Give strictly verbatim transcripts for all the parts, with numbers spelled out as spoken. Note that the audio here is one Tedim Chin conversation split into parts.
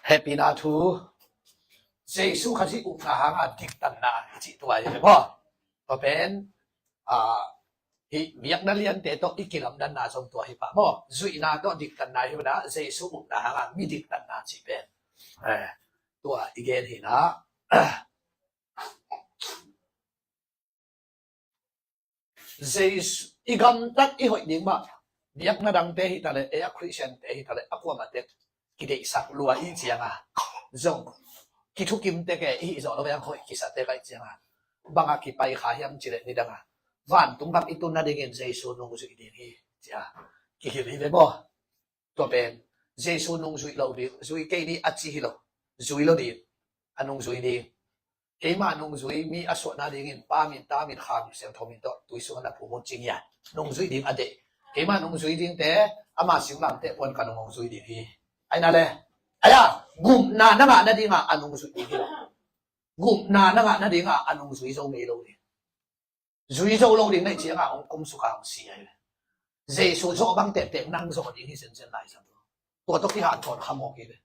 Hehpihna thu, Jesu Khazih upna hanga diktanna i cih tua hi ve maw? Tua pen, ah, hih biakna liante tawh i kilamdanna zong tua hi pah maw? Zuihna tawh diktanna hi ve na, Jesu upna hanga mi diktanna cih pen. Eh, tua i gen hi na. Jesu, i gamtat i hoih ding mah, biakna dangte hi ta leh, ei a Khristiante hi ta leh, a kuamah tek kideihsak lua i cianga zong kithukim tek e, i hih zawh lo veng hoih kisa tek a i cianga banga kipai kha hiam ci leh nidanga vantung gam i tun nadingin Jesu nungzuih ding hi cia kihilh hi ve maw? Tua pen Jesu nungzuih lo ding, zui kei ni a ci hi lo, zui lo ding, a nungzui ding. Keima nungzui mi a suahna dingin Pa min, Ta min, Kha min, Siangtho min tawh tui sungah na phum un ci ngiat. Nungzui ding a deih. Keima nungzui dingte ama singlamteh puan ka nungzui ding hi. Aina le, aya, gupna na ngah nadinga a nungzui ding hi lo. Gupna na ngah nadinga a nungzui zo ngei lo ding. Zui zo lo ding na i cianga hong kumsuk a hong si ahi ve. Jesu zawh bang tektek nang zawh ding hi sensen lai sa. Tua tawh kihanthawn khamawk hi ve.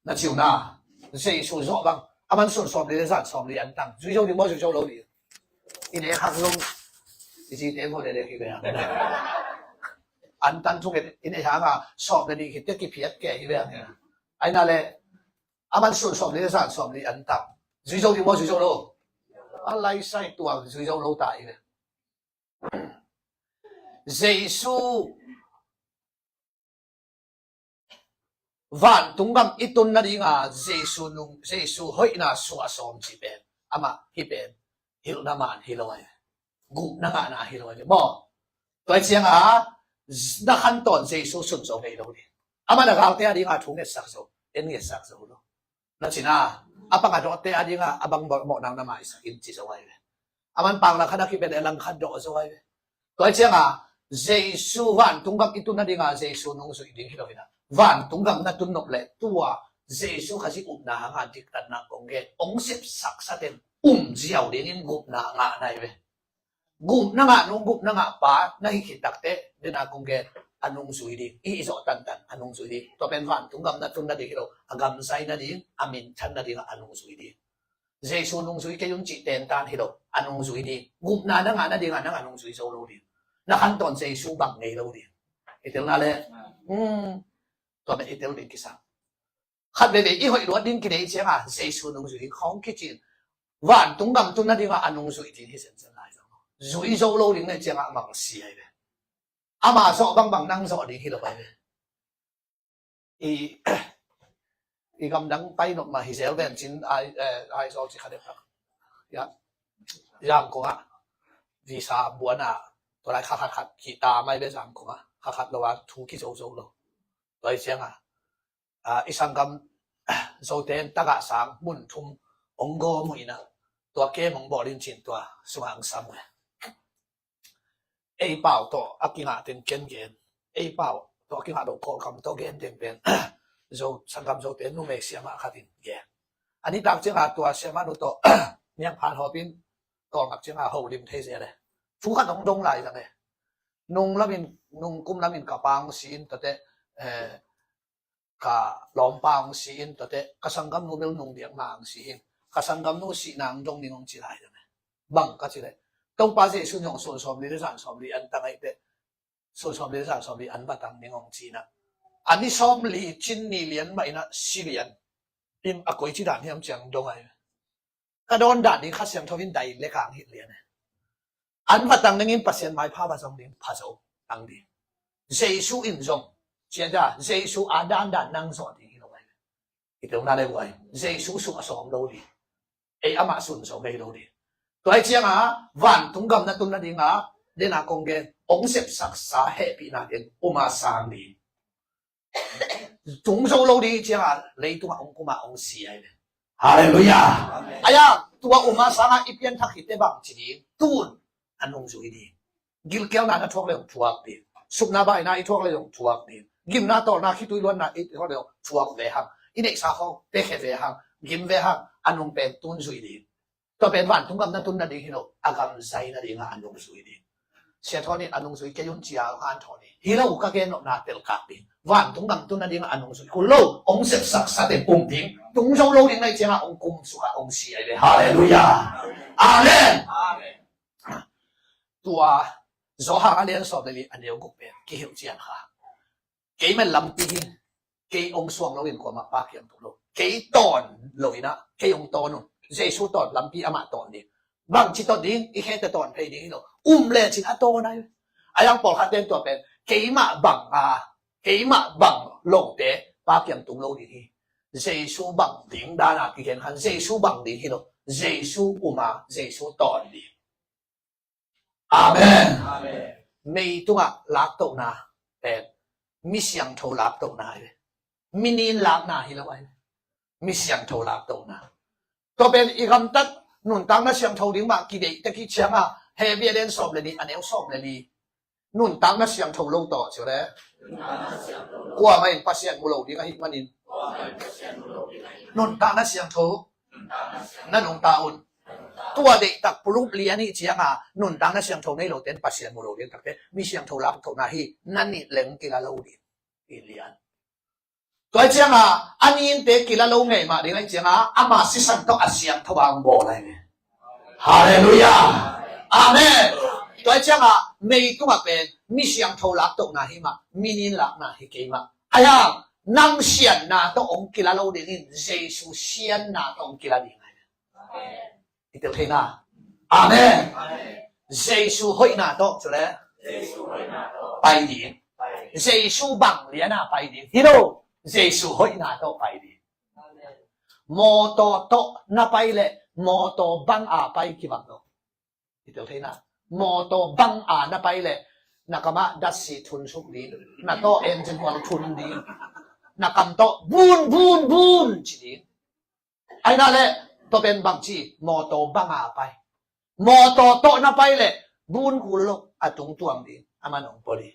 Na ciu na, Jesu zawh bang, a man sun sawmli le zan sawmli an tang. Zui zo ding maw, zui zo lo ding? I ne khak zong i cite maw le le hi ve. An tan thunget i ne hanga sawm le nih hi te kiphiat ke hi ve. Aina le, a man sun sawmli le zan sawmli an tang. Zui zo ding maw, zui zo lo? A lai sai tua zui zo lo ta hi ve. Jesu vantung gam i tun nadinga Jesu nung, Jesu hoihna suah sawm ci pen, amah hi pen hilhna man hi lo ahi. Gupna ngahna hi lo ahi maw? Tua cianga na khantawn Jesu sun zo ngei lo ding. Amah na galte a dinga thu ngetsak zo, en ngetsak zo lo. Na cina, a panga dawhte a dinga a bang mawh, mawhnang na maisak in ci zo ahi ve. A man pang langkhat a kipia le langkhat dawh zo ahi ve. Tua cianga Jesu vantung gam i tun nadinga Jesu nungzuih ding hi lo hi na. Vantung gam na tun nop le tua Jesu Khazih upna hanga diktanna kong gen, hong sepsak saten um ziau dingin gupna ngahna hi ve. Gupna ngah nung, gupna ngah pa na hi khit takteh, dena kong gen, a nungzui ding, i hih zawh tantan a nungzui ding. Tua pen vantung gam na tun nading hi lo, a gam zai nading, a minthan nadinga a nungzui ding. Jesu nungzui kei un cih tentan hi lo, a nungzui ding. Gupna na ngah nadinga nang a nungzui zo lo ding. Na khantawn Jesu bang ngei lo ding. I telna le, hmm, tua pen i tel ding kisam. Khat veve i hoih luat ding kidei cianga Jesu nungzui khawng kicin vantung gam tun nadinga a nungzui ding hi sensen lai zong. Zui zo lo ding nei cianga a mangsi ahi ve. Ama zawh bangbang nang zawh ding hi lo ahi ve. I, i gamdang pai nop mah hi zel ven cin ai, eh, ai zaw ci kha dek tak. Ya. Zangkong ah visa buana tua lai kha khat khat ki ta mai ve Zangkong ah kha khat lo a thu ki zo zo lo. Tua hi cianga a, i sanggam Zote in tagah sang mun thum hong gawm uh inah, tua kem hong bawl in cin tua sungah hong sam uh. Ei pau tawh a kingah teng ken gen, ei pau tawh a kingah lo Kawlkam tawh gen teng pen Zo, sanggam Zote numei siamah khat in gen. A nitak ciangah tua siamah nu tawh niangphan hawpin tawlngak ciangah holim thei zel e. Thu khat hong dong lai zang e. Nung lamin, nung kum lamin ka pa hong si in tuate, eh, ka lawmpa hong si in tuate, ka sanggamnu bel nung diak ma hong si in, ka sanggamnu sihna hong dong ding hong ci lai ding. Bang ka ci leh, Topa Jesu in hong sun sawmli le zan sawmli an tang aih teh, sun sawmli le zan sawmli an va tang ding hong ci inah, a ni sawmli cin ni lian mah inah si lian in a koi ci dan hiam ciang dong aih. Ka dawn dan ding Kha Siangtho in dai le kang hih lian e. An va tang dingin Pasian maipha va zong ding pha zo tang ding. Jesu in zong cian da, Jesu a dandan nang zawh ding hi lo ai. I teu na le buai Jesu sung a sawm lo ding. Ei amah sun zo ngei lo ding. Tua hi cianga vantung gam na tun nadinga dena kong gen hong sepsaksa hehpihna ding uma sang ding. Tung zo lo ding cianga leitungah hong kuma hong si ai ve. Halleluiah. Aya, tua uma sanga i pianthak hite bang ci ding, tun a nungzui ding. Gilkialna na thuak le hong thuak ding. Supna baina i thuak le hong thuak ding. Gimna tawlna khitui luanna i thuak le hong thuak ve hang. I neihsa khawng pekhe ve hang. Gim ve hang. A nung pen tun zui ding. Tua pen vantung gam na tun nading hi lo, a gam zai nadinga a nungzui ding. Sia Thawn in a nungzui kei un cia hong hanthawn hi. Hi lo ka gen nopna telkak ding. Vantung gam tun nading a nungzui kul lo, hong sepsak sa teng um ding, tung zo lo ding na hih ciangah hong kumsuk a hong si ahi ve. Halleluiah. Amen. Tua Johan a lian sawm le li a neu guk pen kihilh cian kha. Keimah lampi hi, kei hong suang lo in kuamah Pa kiang tung lo. Kei tawn lo in ah, kei hong tawn un. Jesu tawn lampi amah tawn ding. Bangci tawn ding, i khete tawn phei ding hi lo. Um lecin a tawn ahi. A yang pawlkhat ten tua pen keimah bang a, keimah bang lote Pa kiang tung lo ding hi. Jesu bang ding dan a kigen khan Jesu bang ding hi lo. Jesu um a, Jesu tawn ding. Amen. Mei tungah laktohna pen mi siangtho laktohna hi ve. Mi nin lakna hi lo ahi ve. Mi siangtho laktohna. Tua pen i gamtat nuntakna siangtho ding mah kideih tek hi ciangah Hebru a lian sawm le nih a neu sawm le li. Nuntakna siangtho lo tawh ci le. Kuamah in Pasian mu lo ding ahih manin nuntakna siangtho na nungta un. Tua deihtak pulup lian hi cianga nuntakna siangtho nei lo ten Pasian mu lo ding takte mi siangtho laktohna hi. Na nih leng kila lo ding. I lian. Tua hi cianga a ninte kila lo ngei mah ding ahi cianga ama sisan tawh a siangtho a hong bawl ahi ve. Halleluiah. Amen. Tua hi cianga mei tungah pen mi siangtho laktohna hi mah, mi nin lakna hi kei mah. Ahi hang nang sianna tawh hong kila lo dingin Jesu sianna tawh hong kila ding ahi ve. I tel theihna. Amen. Jesu hoihna tawh cu le pai ding. Jesu bang liana pai ding hi lo. Jesu hoihna tawh pai ding. Mawtaw tawh na pai le mawtaw bang a pai kibang lo. I tel theihna. Mawtaw bang a na pai le na kamah datsi thun suk ding. Na tawh engine huang thun ding. Na kam tawh bun bun bun ci ding. Aina le tua pen bangci mawtaw banga pai. Mawtaw tawh na pai le bun kul lo a tungtuang ding a man hong pua ding.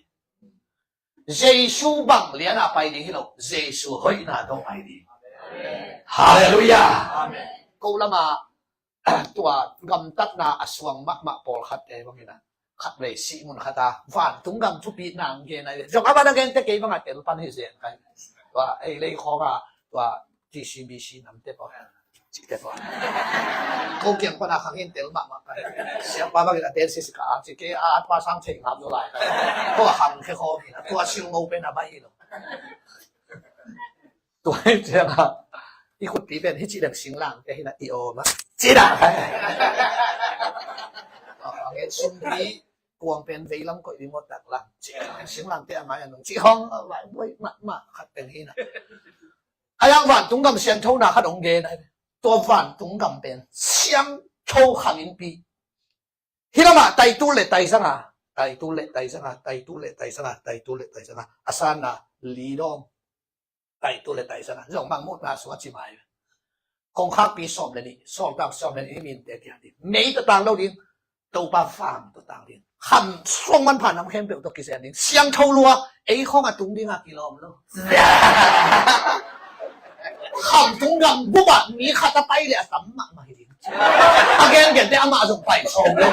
Jesu bang liana pai ding hi lo, Jesu hoihna tawh pai ding. Halleluiah. Ko lama tua gamtatna a suang mahmah pawlkhatte bangina khat vei sih mun khata vantung gam thupitna ang gen ai zong a van a gente kei banga tel pan hi zen kai. Tua ei lei khawnga tua T C B C namte paw cihte paw ko kiang pana khang in tel mahmah kai. Siapa bangin a ten sisi ka ang ci kei a pa sang thei ngam zo lai kai. Ko a khang khe khawm hi na tua sil ngo pen a bai hi lo. Tua hi cianga i khutpi pen hi ci leng singlangte hi na i awm a ci dah. Ngen sumpi kuang pen veilam koih ding mawt dak lang ci leng singlangte a mai a nung ci hong a vai buai mahmah khat pen hi na. A yang vantung gam siangthona khat hong gen a tua vantung gam pen siangtho khang in pi. Hi lamah taitul le taisanga taitul le taisanga taitul le taisanga taitul le taisanga a sanna lidawm. Taitul le taisanga zong mangmutna sua ci mai. Kongkhakpi sawm le nih sawltak sawm le nih hi minte kiang ding mei tatang lo ding. Topa fam tatang ding kham suang manpha nam khempeuh tawh kisem ding siangtho lua. Ei khong a tung dinga kilawm lo. Kham tung gam bup ah mi khat a pai le a tam mahmah hi ding. A gen gente amah zong pai sawm lo.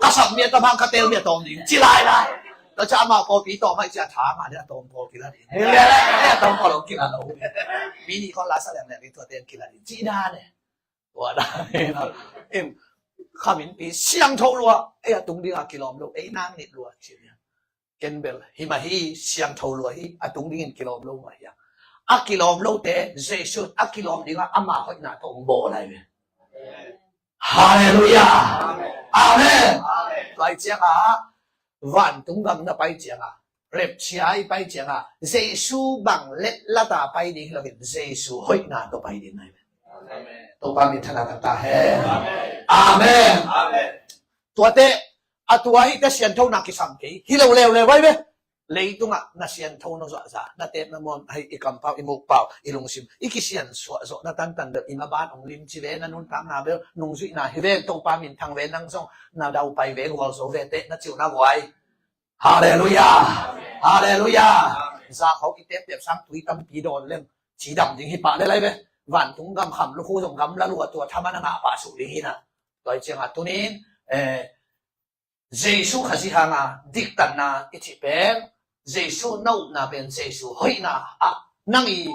Ka sam mi a tam hang ka tel mi a tawm ding ci lai lai. Tua ca amah pawlpi tawm ah i cia tha mah le a tawm pawl kila ding. A tawm pawl lo kila lo. Mi nih khawn la sa leng leng ding tua ten kila ding ci dan e. Tua dan e. Khamin pi siangtho lua ei a tung dinga kilawm lo ei nang nit lua ci ding. Ken bel hi mah hi siangtho lua hi a tung dingin kilawm lo mah hi a. A kilawm lote Jesu a kilawm dinga ama hoihna tawh hong bawl lai ve. Halleluiah. Amen. Tua hi cianga vantung gam na pai cianga rapture i pai cianga Jesu bang letlata pai ding hi loin Jesu hoihna tawh pai ding lai ve. Topa min thana kata he. Amen. Tuate a tua hi te sianthona kisam kei hi lo leuleu vai ve. Leitungah na siantho na zuahzah na tepna muam hei i kampau i mukpau i lungsim i kisian suahzawh na tantan bel i maban hong limci ve na nuntakna bel nungzuihna hi ve Topa minthang ve nang zong na daupai ve gualzo ve teh na ciuh na guai. Halleluiah. Halleluiah. Zahkhawk i teptep sang tui tampi dawn leng cidam ding hi pah le lai ve. Vantung gam kham lukhu zong gam la lua tua thaman a ngah pah suh ding hi na. Tua hi ciangah tunin eh, Jesu Khazih hanga diktanna i cih pen, Jesu na upna pen Jesu hoihna ah, nang i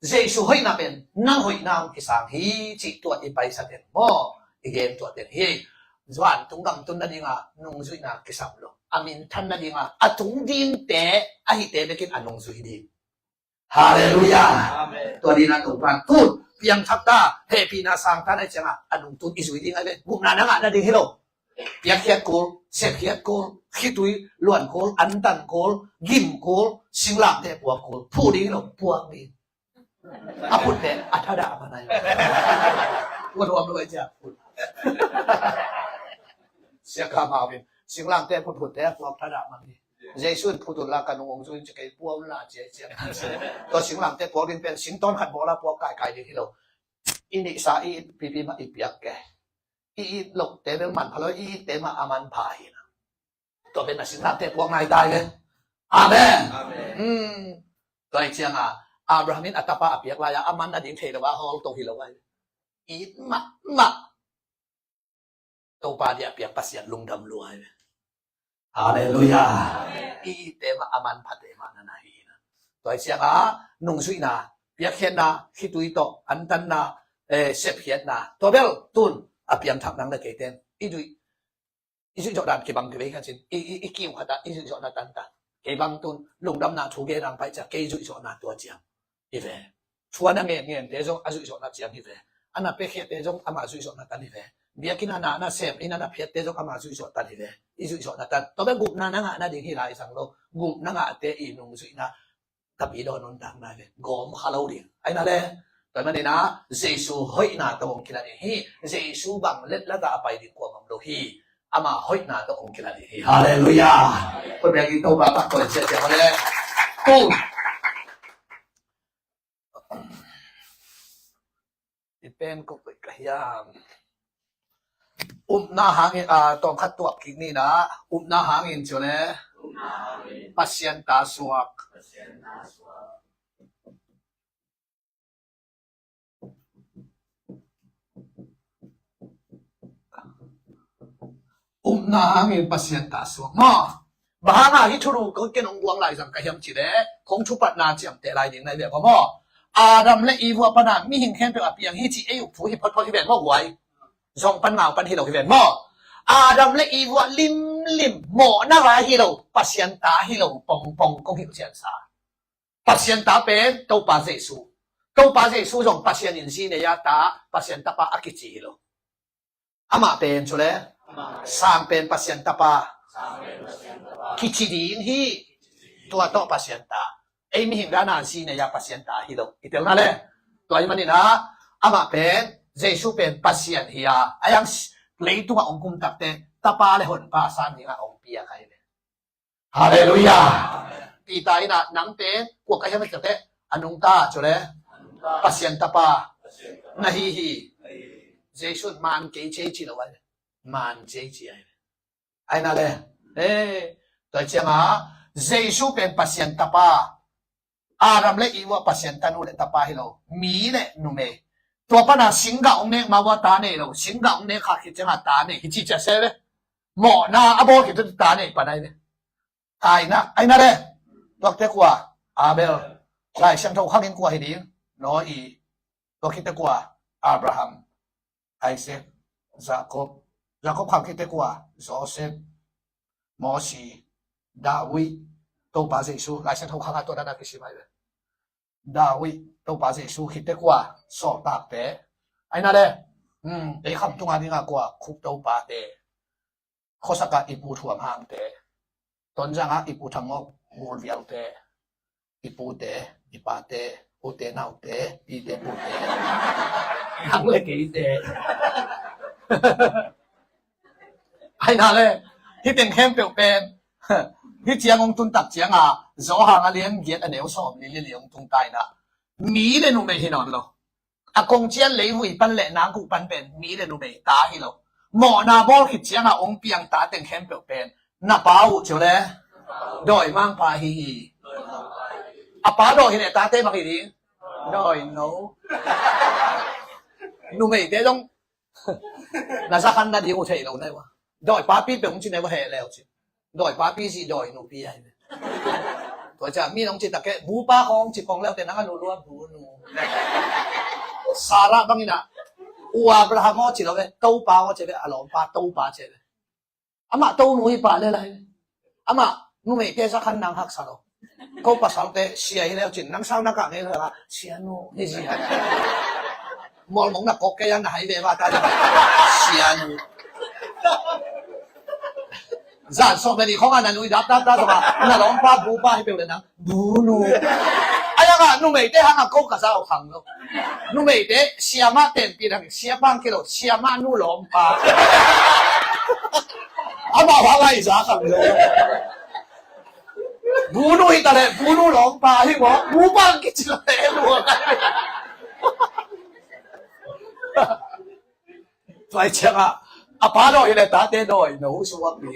Jesu hoihna pen nang hoihna hong kisang hi cih tua i paisa teng maw, i gen tua teng hi. Vantung gam tun nadinga nungzuihna kisam lo. A minthan nadinga a tung dingte, a hihte bekin a nungzui ding. Halleluiah. Amen. Tua dina Topa tun piangthak ta, hehpihna sang ta na i cianga a nungtun i zui ding a ve. Gupna na ngah nading hi lo. Piakkhiat kul, sepkhiat kul, khitui luan kul, antan kul, gim kul, singlamteh puak kul, phu ding hi lo, puak ding. A phutte a thadah man ai. Ua luam lo ai cia phut. Sia ka mau in singlamteh phut phutte a puak thadah man hi. Jesu in phut un la ka nung ong zui in ci kei pua un la cia cia. Tua singlamteh puak ding pen singtawn khat bawla puak kaikai ding hi lo. I nihsa i it pipi mah i piak ke. I it lohte bel manpha lo, i itte mah a manpha hi na. Tua pen a singlamteh puak nai tai ve. Amen. Amen. Hmm. Tua i cianga Abraham in a tapa a piak lai-a a man a ding thei lo a hawl to hi lo ai. It mahmah. Topa dia piak Pasian lungdam lua hi ve. Halleluiah. I itte mah a manphate mah na na hi na. Tua i cianga nungzuihna, piakkhiatna, khitui tawh antanna, eh, sepkhiatna, tua bel tun a piangthak nang le keiten i zuih, i zuihzawh dan kibang kibei khan cin, i, i, i kiu khatah i zuihzawhna tanta. Kei bang tun lungdamna thu gen ang paih cia kei zuihzawhna tua ciang hi ve. Thu a na ngen ngente zong a zuihzawhna ciang hi ve. A na piakkhiatte zong ama zuihzawhna tan hi ve. Biakinn a na na sem, inn a na phiatte zong ama zuihzawh tan hi ve. I zuihzawhna tan. Tua bek gupna na ngah nading hi lai zang lo. Gupna ngahte i nungzuihna tapi dawn nuntak nai ve. Gawm kha lo ding. Ai na le. Tua manina Jesu hoihna tawh hong kila ding hi. Jesu bang letlata a pai ding kuamah om lo hi. Ama hoihna tawh hong kila ding hi. Halleluiah. Koi biakin Topa pak koi cia cia le. Tung. I pen kong pek ka hiam. Upna hangin, ah, tawmkhat tuak kik ni na. Upna hangin cu le. Pasian ta suak. Upna hangin Pasian ta suak maw? Bang hanga hih thulu ko ken hong guang lai zang ka hiam cih leh, kong thupatna ciamteh lai ding na hi ve ko maw? Adam le Eve pana mihing khempeuh a piang hi cih ei up thu hi photphot hi ven maw guai? Zong pan ngau pan hi lo hi ven maw? Adam le Eve limlim mawhna vai hi lo, Pasian ta hi lo pongpong kong hilh ciansa. Pasian ta pen Topa Jesu. Topa Jesu zong Pasian in zi nei a ta, Pasian tapa a kici hi lo. Amah pen cu le, sang pen Pasian tapa kici ding hi. Tua tawh Pasian ta. Ei mihing dana zi nei a Pasian ta hi lo. I tel na le. Tua i manina amah pen, Jesu pen Pasian hi a, a yang leitungah ong kum takte tapa le honpa sang dingah ong piak ahi ve. Halleluiah. Peter in ah nang pen kua ka hiam a kiak teh, a nungta cu le Pasian tapa na hi hi. Jesu in man kei cei ci lo ai. Man cei ci ai. Ai na le. Eh, tua cianga Jesu pen Pasian tapa. Adam le Eve Pasian tanu le tapa hi lo. Mi le numei. Tua pana singgah ong nek ma ua ta nei lo. Singgah ong nek kha khit cianga ta nei. Hi ci cia se ve. Mawhna a bawl khit tu ta nei pan ai ve. Ai na, ai na le. Tuakte kua, Abel. Lai Siangtho khangin kua hi ding. Noah. Tua khit te kua, Abraham. Isaac, Jacob. Jacob khang khit te kua, Joseph. Mosi, David. Topa Jesu. Lai Siangtho khanga tua dana kisim ai ve. David, Topa Jesu khit te kua, sawltakte. Ai na le. Hmm, ei kham tunga dinga kua, Khup Topate. Khuasakah i pu Thuam Hangte. Tonzangah i pu Thang Ngok Gul Vialte. I pute, i pate, ute naute, pite pute. Nang le keite. Ai na le. Hih teng khempeuh pen. Hih ciang ong tun tak cianga Johan a lian giat a neu sawm li li li ong tung tai na. Mi le numei hi nawn lo. A kong cian leivui pan le nang guh pan pen mi le numei ta hi lo. Mawhna bawl khit cianga ong piang ta teng khempeuh pen na pa uh cio le dawimangpa hi hi. A pa dawi hi le tate bang hi ding? Dawino. Numeite zong na zakhan na ding uh thei lo nai ua. Dawi papi peuh hong ci ne va heh leu ci. Dawi papi zih dawi nupi ahi ve. Tua ciang mi nong ci tak keh, bupa khawng ci pong leu te nang a nu lua bu nu. Sarah bangin ah, u Abraham aw ci lo ve, Topa aw ci ve, a lawmpa Topa ci ve. Amah tonu hi pah le lai. Amah numeite za khan nang haksa lo. Ko pasalte sia hi leu cin, nang sau na kah ngei lo la, sia nu hi zi hai. Mawlmong na kok kei a na hai ve va ta le. Sia nu. Zan sawm le ni khong a na nui dap dap dap zong a, na lawmpa bupa hi peuh le nang bu nu. Ai ang a numeite hang a ko ka za uh khang lo. Numeite siamah tenpih dang, siapa ang kilo, siamah nu lawmpa. Amah hang a i za khang lo. Bu nu hi ta le, bu nu lawmpa hi maw, bupa ang kici lo le, lu. Tua ciang a, a pa dawi hi le tate dawi, na hu suak mi.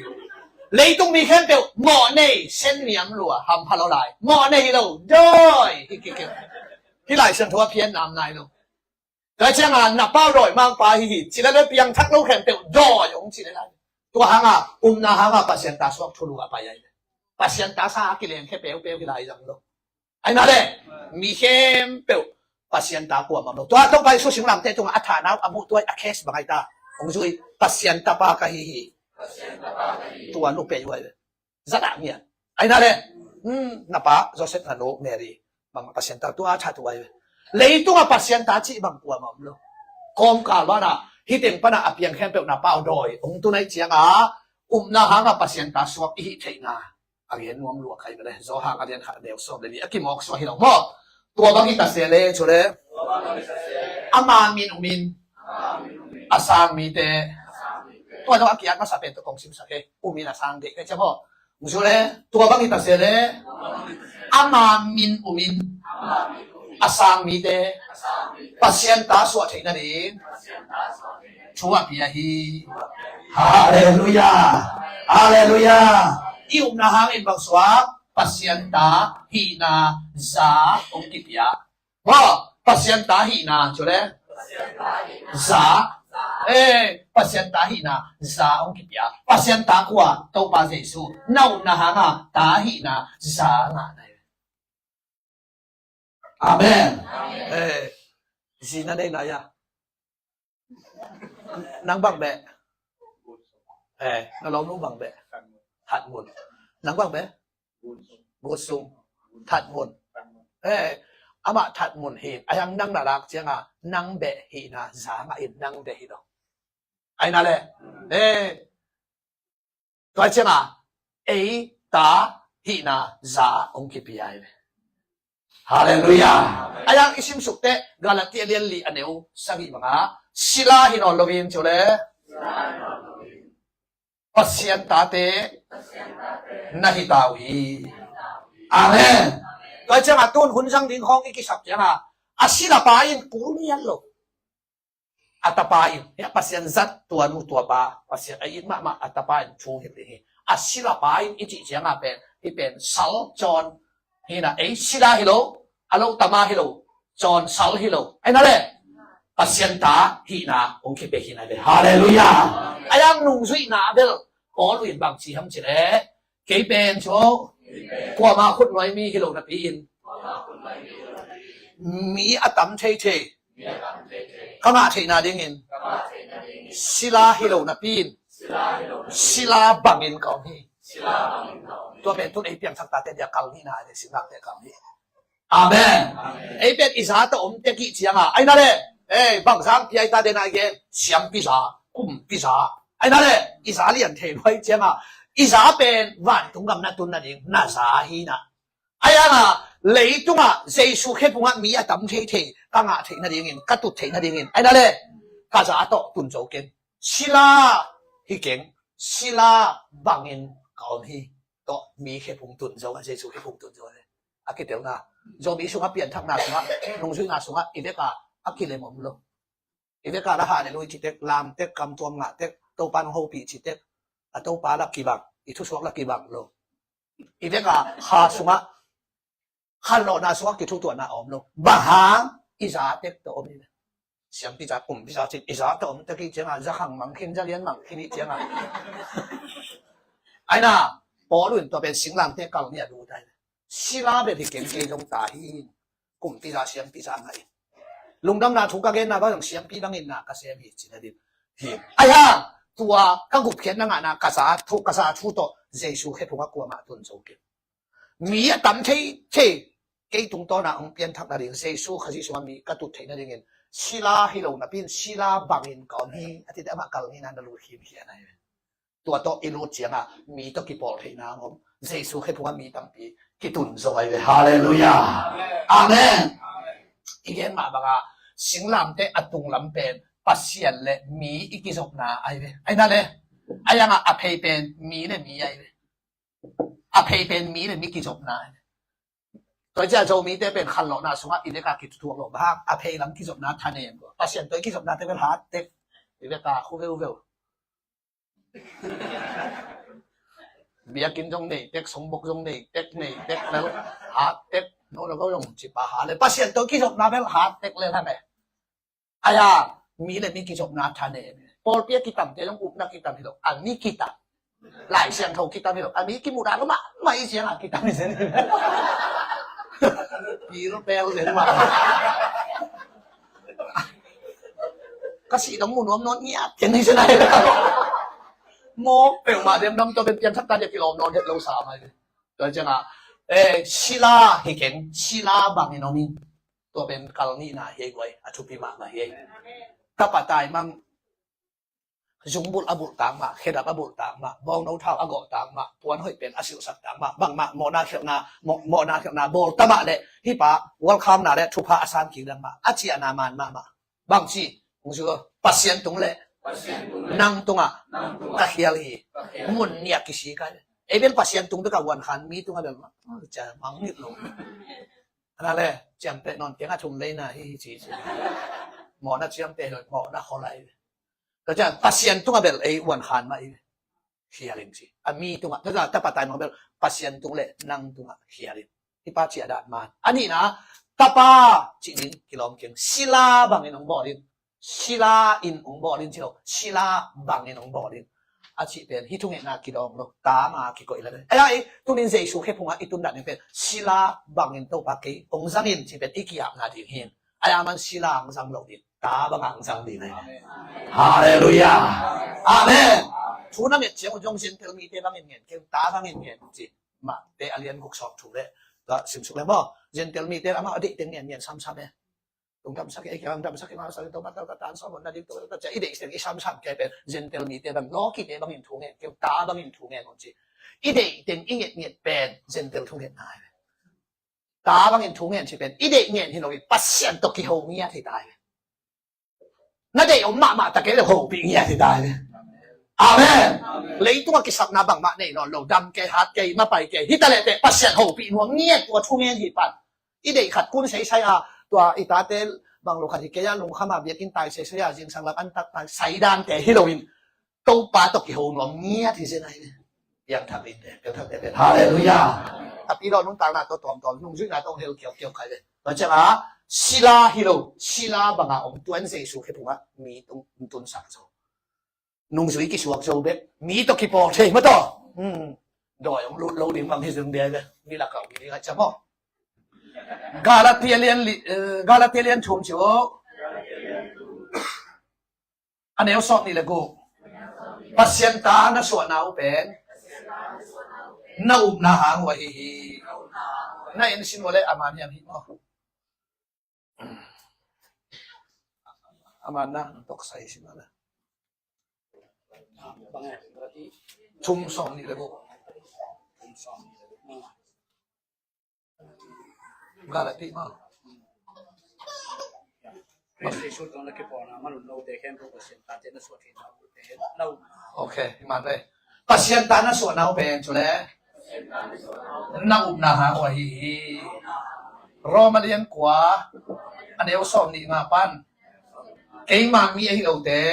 Leitung mi khempeuh mawh nei, sen niam lua, hampha lo lai. Mawh nei hi lo, dawi hi kik kik. Hih Lai Siangtho a phian nam nai lo. Tua ciang a, na pa uh dawimangpa hi hi, ci le le piangthak lo khempeuh dawi hong ci le lai. Tua hang a, upna hang a Pasian ta suak thulu a pai ai. Pasian ta sa a kilengkhia peupeu hi lai zang lo. Ai na le, mi khempeuh Pasian ta kuamah lo. Tua Topa Jesu singlamteh tungah a thahna uh a muh tua a case bang ai ta. Hong zui, Pasian tapa ka hi hi. Tua nu pei uh ai ve. Zadah ngiat. Ai na le, hmm, na pa Joseph na nu Mary, bang Pasian ta tua a thah tu ai ve. Leitungah Pasian ta cih bang kuamah om lo. Kawmkal banah, hih teng panah a piang khempeuh na pa uh dawi hong tun ai ciangah, upna hangah Pasian ta suak i hih theihna a gen nuam lua kai mele. Johan a lian khat a neu sawm le nih a kimawk suak hi lo maw? Tua bang hi ta se le, cu le. Ama min umin a sang mite. Tua dong a kiat masa pen tua kong simsak he. Umin a sang deih kai cia maw? Cu le, tua bang hi ta se le. Ama min umin a sang mite Pasian ta suah theih nading thu a pia hi. Halleluiah. Halleluiah. I upna hangin bang suak? Pasian ta hihna za hong kipia. Maw, Pasian ta hihna cu le za. Eh, Pasian ta hihna za hong kipia. Pasian ta kua? Topa Jesu. Na upna hanga ta hihna za ngah nai. Amen. Eh, zi na nei nai a. Nang bang beh? Eh, na lawmnu bang beh? That Mun. Nang bang beh? Gut Sum. That Mun. Eh, amah That Mun hi. A hiang nang na lak cianga nang beh hihna za ngah in, nang beh hi lo. Ai na le. Eh, tua cianga ei ta hihna za hong kipia hi ve. Halleluiah. A hiang i simsuk teh Galatia lian li a neu sagih banga sila hi nawn loin cu le Pasian tate na hi ta uh hi. Amen. Tua cianga tun hun zang ding hong i kisap cianga a sila pa in kul ngiat lo. A tapa in, hia Pasian zat tua nu tua pa, Pasian a it mahmah a tapa in thu hilh ding hi. A sila pa in i cih cianga pen, i pen sal cawn hi na, ei sila hi lo, a lo tama hi lo, cawn sal hi lo. Ai na le, Pasian ta hihna hong kipia hi na le. Halleluiah. A hiang nungzuihna bel Paul in bang ci ham ci le, kei pen cu kuama khutnuai mi hi lo napi in mi a tam thei thei ka ngah theih nadingin sila hi lo napi in sila bangin ka om hi. Tua pen tun ei piangthak tate dia kal nihna a le singakte kal hi. Amen. Ei pen i za tawh om tek ih cianga ai na le, ei bang zang piai ta dena i gen, siampi za, kumpi za. Ai na le, i za lian thei luai cianga i za pen vantung gam na tun nading na za hi na. Ai anga leitungah Jesu khephungah mi a tam thei thei ka ngah theih nadingin, ka tut theih nadingin ai na le, ka za tawh tun zo keng. Sila hi keng, sila bangin ka om hi. Tawh mi khephung tun zo a, Jesu khephung tun zo a. A kitelna Zomi sungah pianthakna sungah, nungzuihna sungah i veka a kilem om lo. I veka la halleluiah citek, lamtek, kamtuam ngahtek, Topa nong hopih citek, a Topa la kibang, i thusuak la kibang lo. I veka kha sungah khanlawhna sungah kithutuahna a om lo. Bang hang? I zatek tawh om hi. Siampi za, kumpi za cin, i za tawh om tek i ciangah, za khang mang khin, za lian mang khin i ciangah. Aina, Paul in tua pen singlamteh kal ni a lut ai. Sila bel hi keng, kei zong ta hi. Kumpi za, siampi za ngah in. Lungdamna thu ka genna bang zong siampi bangin na ka sem hi cin a din. Hi. Ai hang, tua ka gupkhiatna ngahna ka za thu, ka za thu tawh Jesu khephungah kuamah tun zo kei. Mi a tam thei thei, kei tungtawna hong pianthak nading, Jesu Khazih sungah mi ka tut theih nadingin, sila hi lo napi in, sila bangin ka om hi, a cite amah kal nina na lut khimkhia na hi. Tua tawh i lut ciangah mi tawh kipawl theihna hong om, Jesu khephungah mi tampi kitun zo ai ve. Halleluiah. Amen. I gen mah bangah singlamteh a tunglam pen Pasian le mi i kizopna ai ve. Ai na le, ai angah a phei pen mi le mi ai ve. A phei pen mi le mi kizopna. Tua ciah Zomite pen khanlawhna sungah i veka kithuak lo bang a phei lam kizopna thanem lo. Pasian tua i kizopna te bel hat tek. I veka khu veuveu. Biakinn zong nei tek, songbok zong nei tek, nei tek lel hat tek. No lo ko zong cipa hat le. Pasian tua i kizopna bel hat tek lel hang e. Aya, mi le mi kizopna thanem. Pawlpi a kitamte zong upna kitam hi lo. A mi kitam. Lai Siangtho kitam hi lo. A mi kimuhna lo mahmah i ciangah kitam hi zen. Pi lo pel zen mah. Ka sih dong mu nuam nawn ngiat ken hi zen ai. Mawk peuhmah dem dam tua pen piangthak ta dia kilawm nawn het lo sa mai. Tua ciangah, eh, sila hi keng, sila bangin om in. Tua pen kal nihna hi ei guai, a thupi mahmah hi ei. Tapa taimang, zungbulh a bulh tang mah, khedap a bulh tang mah, bawngno thau a gawh tang mah, puan hoih pen a silhsak tang mah, bangmah mawhna khialhna, mawh-, mawhna khialhna bawl ta mah leh, hih pa, welcome na le thupha a san kik dang mah, a ciahna man mahmah. Bang ci, hong ci ko, Pasian tung le, Pasian tung le, nang tungah, nang tungah, ka khial hi, ka khial hi, mun nih a kisik ai. Ei bel Pasian tung bek a uan khan mi tungah bel, ah, cia mang ngit lo. Ana le, ciamteh nawn keng a thum leina hi, ci, ci. Mawhna ciamteh lo, mawhna khol ai. Ka cia, Pasian tungah bel ei uan khan mah i. Khial in ci. A mi tungah, tapa, tapa taimang bel, Pasian tung le nang tungah khial in. Hih pa ciah dan man. A nihna, tapa cih ding kilawm keng. Sila bangin hong bawl in. Sila in hong bawl in ci lo. Sila bangin hong bawl in. A cih pen, hih thungetna kidawng lo. Ta ma kikoih la. Ei, ei, tunin Jesu khephungah i tun dan ding pen. Sila bangin Topa kei hong zang in cih pen i ki-apna ding hi. Ai a man sila ang zang lo ding, ta bang ang zang ding ai. Halleluiah. Amen. Thu na nget ciang zong Gentile mite bangin ngen keng, ta bangin ngen ci. Mate a lian guk sawm thum le, ta simsuk le maw. Gentile mite amah a deih teng ngen ngen samsam e. Tung damsak e, kiang damsak e, masa to mata ta tan sawm na ding to ta cia i deih teng i samsam kei pen Gentile mite bang, lawkite bangin thu ngen keng, ta bangin thu ngen ci. I deih teng i nget nget pen Gentile thungetna ai. Ta bangin thu ngen ci pen i deih ngen hi lo in Pasian tawh kiho ngiat hi ta hi. Na deih om mahmah ta kei le hopih ngiat hi ta hi. Amen. Leitungah kisapna bangmah nei nawn lo, dam kei, hat kei, mapai kei, hi ta leh teh Pasian hopih nuam ngiat tua thu ngen hi pan. I deih khat kun seisai a, tua i tate bang lo khat hi kei a, lungkham a biakinn tai seisai a, zingsang lam an tak tai sai dante hi lo in Topa tawh kiho nuam ngiat hi zen ahi ve. Piangthak dingte, piangthak dingte. Halleluiah. A pi lo nuntakna tawh tuamtuam, nungzuihna tawh hel kiaukiau khai ve. Tua ciangah, sila hi lo, sila bangah om tuan Jesu khephungah mi tung, tunsak zo. Nungzui kisuak zo bek, mi tawh kipawl thei mah tawh. Hmm. Dawi hong lut lo ding bang hi zung bia ve. Mi lakah om ding a ciam aw. Galatia lian li, eh, Galatia lian thum ci aw. A neu sawm nih le guk. Pasian ta na suahna uh pen na upna hang uh ahi hi. Na en sin uh le a man hiam hi maw? A man na tawk sai sin uh le. Thum sawm nih le guk. Galati maw? Ok, man ve. Pasian ta na suahna uh pen cu le na upna hang uh ahi hi. Roma lian kua a neu sawm nih nga pan. Keima mi ahi lote,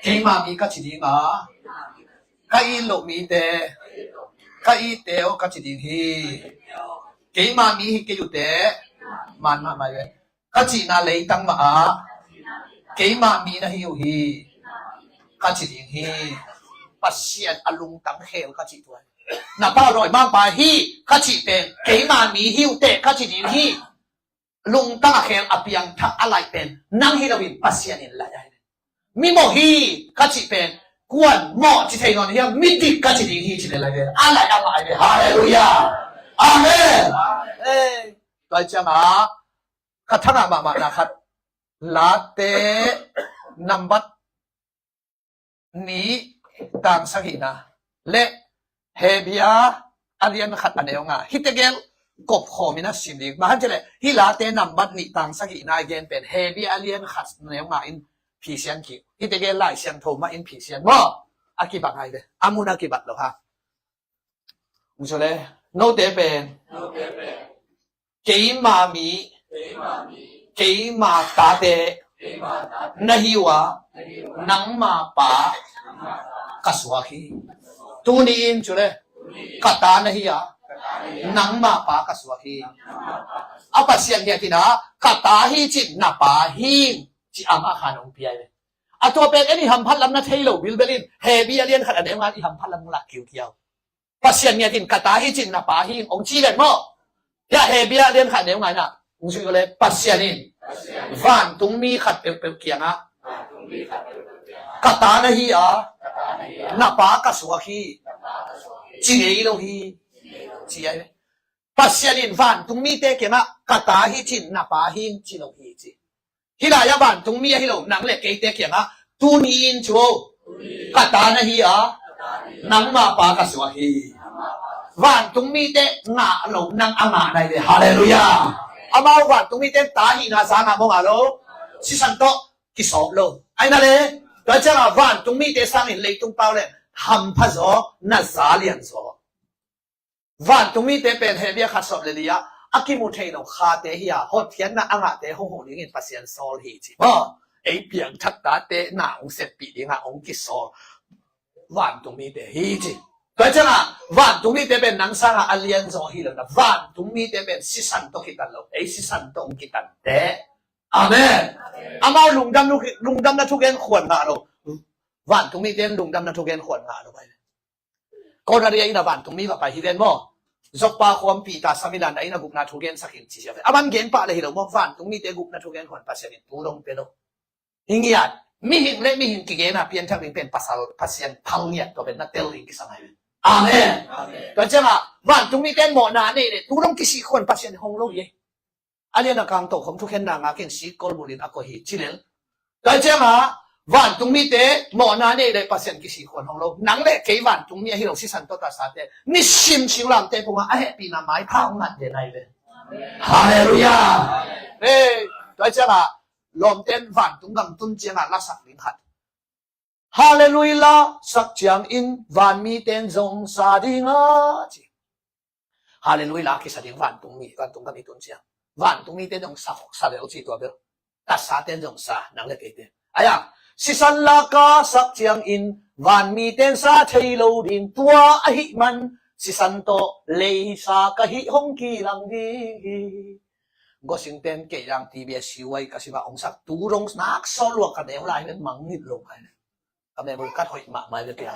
keima mi ka ci ding a, ka it loh mite, ka itte aw ka ci ding hi. Keima mi hi kei uh teh, man mahmah hi ve. Ka cihna leitang mah ah keima mi na hi uh hi, ka ci ding hi. Pasian a lungtang khel ka cih tua hi. Na pa dawimangpa hi ka cih pen, keima mi hi uh teh ka ci ding hi. Lungtang a khel a piangthak a laih pen nang hi loin Pasian in laih ahi. Mimawh hi ka cih pen kuan mawh ci thei nawn hiam, midik ka ci ding hi ci le lai ve. A laih amah ahi ve. Halleluiah. Amen. Tua ciangah ka thangah mahmahna khat, Late nambat nih tang sagihna le Hebru a lian khat a neu nga, hihte gel kopkhawm in a sim ding. Bang hang hiam cih leh hih Late nambat nih tang sagihna i gen pen Hebru a lian khat a neu nga in phisian kik. Hihte gel Lai Siangtho mah in phisian maw? A kibang ahi ve. A mun a kibat lo ha. Ung sule, note pen keima mi, keima tate, na hi uh a, nangma pa ka suak hi. Tuni in cule, ka ta na hi a, nangma pa ka suak hi. A Pasian ngiat in a, ka ta hi cin na pa hi, ci amah khan hong pia hi. A tua pen en i hamphat lam na thei lo bilbel in, Hebru a lian khat a neu nga i hamphat lam hong lak kiukiau. Pasian ngiat in ka ta hi cin na pa hi hong ci ven maw? Hiah Hebru a lian khat neu nga in ah hong sui uh le, Pasian in vantungmi khat peuhpeuh kiangah ka ta na hi a, na pa ka suak hi ci ngei lo hi, ci ahi ve. Pasian in vantungmite kiangah ka ta hi cin na pa hi ci lo hi ci. Hih lai-ah vantungmi ahi lo nang le keite kiangah tuni in cu ka ta na hi a, nangma pa ka suak hi. Vantungmite ngah lo nang a ngah na hi ve. Halleluiah. Amau vantungmite ta hihna za ngah maw, ngah lo? Sisan tawh kisawp lo. Ahi na le, tua ciangah vantungmite sangin leitung pau le hampha zaw, na za lian zaw. Vantungmite pen Hebru khat sawm le li ah a kimu thei lo khate hi a, hotkhiatna a ngahte hong huh dingin Pasian sawl hi ci maw? Ei piangthak tate na hong seppih dingah hong kisawl vantungmite hi ci. Tua ciangah vantungmite pen nang sangah a lianzaw hi lo na, vantungmite pen sisan tawh kitan lo, ei sisan tawh hong kitan teh. Amen. Amau lungdam, lungdamna thugen khuan ngah lo. Vantungmite in lungdamna thugen khuan ngah lo. Kawlgadi a inn ah vantungmi va pai hi ven maw? Joppa khuam Peter samilan a inn ah gupna thu gensak in ci sia ve. A man gen pah le hi lo maw? Vantungmite gupna thu gen khuan Pasian in tu dong pe lo. Hi ngiat, mihing le mihing kigen a pianthak ding pen pasal, Pasian phal ngiat tua pen na tel ding kisam ahi ve. Amen. Tua ciangah vantungmite in mawhna nei le tu dong kisik khuan Pasian hong lo hi. A lian a kangto khom thukhenna ngak in sikkol bulin a koih hi ci lel. Tua ciangah vantungmite mawhna nei le Pasian kisik khuan hong lo. Nang le kei vantungmi ahi lo sisan tawh tatsate, nisim singlamteh pungah a hehpihna maipha hong ngat den ahi ve. Halleluiah. Hei, tua ciangah lawmten vantung gam tun ciangah lasak ding khat. Halleluiah la sak ciangin vanmite in zong sa ding a ci. Halleluiah la kisa ding vantungmi, vantung gam i tun ciang. Vantungmite in zong sa, sa lel ci tua bel. Tatsaten zong sa, nang le keite. Ahi a, sisan laka sak ciangin vanmite in sa thei lo ding, tua ahih man sisan tawh leisa ka hih hong kilang ding hi. Gosing ten kei dang T B S C Y ka sima ong sak tu dong nak sawl luak ka neu lai ven mang nit lo mai. Ka memory card hoih mahmah ve kei.